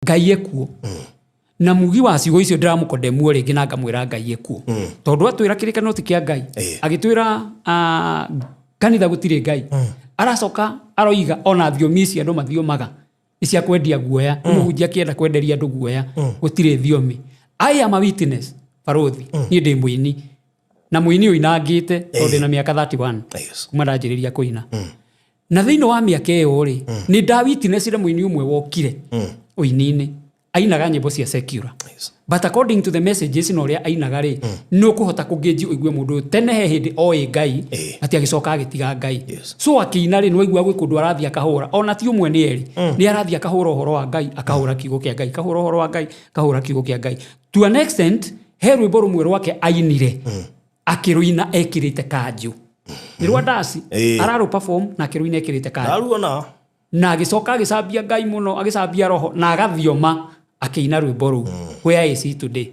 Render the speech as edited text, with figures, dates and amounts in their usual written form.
Ngai ekuo. Na mugi wa ciugo icio ndĩramũkondemuo rĩngĩ na ngamwĩra Ngai ekuo, tondũ atwĩra kĩrĩkanĩro ti kĩa Ngai. Agĩtwĩra kanitha gũtirĩ Ngai. Aracoka aroiga ona thiomi ici andũ mathiomaga nĩ cia kwendia guoya. Nĩ mũhunjia akĩenda kwenderia andũ guoya, gũtirĩ thiomi. I am a witness, barothi. Niĩ ndĩ mũini na mũini ũinangĩte tondũ ndĩna mĩaka 31 kuma ndanjĩrĩria kũina. Na thĩinĩ wa mĩaka ĩyo rĩ, nĩ ndawitnessire mũini ũmwe wokire ũini-inĩ ainaga nyĩmbo cia secular, but according to the messages na ũrĩa ainaga rĩ, nĩ ũkũhota kũngĩnji ũigue mũndũ ũyũ tene he hĩndĩ oĩ Ngai, ati agĩcoka agĩtiga Ngai. So akĩina rĩ, nĩ waigua gwĩ kũndũ arathiĩ akahũra, ona ti ũmwe nĩ erĩ, nĩ arathiĩ akahũra ũhoro wa Ngai, akahũra kiugo kĩa Ngai, akahũra ũhoro wa Ngai, akahũra kiugo kĩa Ngai. To an extent, he rwĩmbo rũmwe rwake ainire, akĩrũina ekĩrĩte kanjũ, nĩ rwa ndaci. Ararũ perform na akĩrũina ekĩrĩte kanjũ. Ndaruona. Na agĩcoka agĩcambia Ngai mũno, agĩcambia roho na agathioma akĩina rwĩmbo rũu. Where is he today?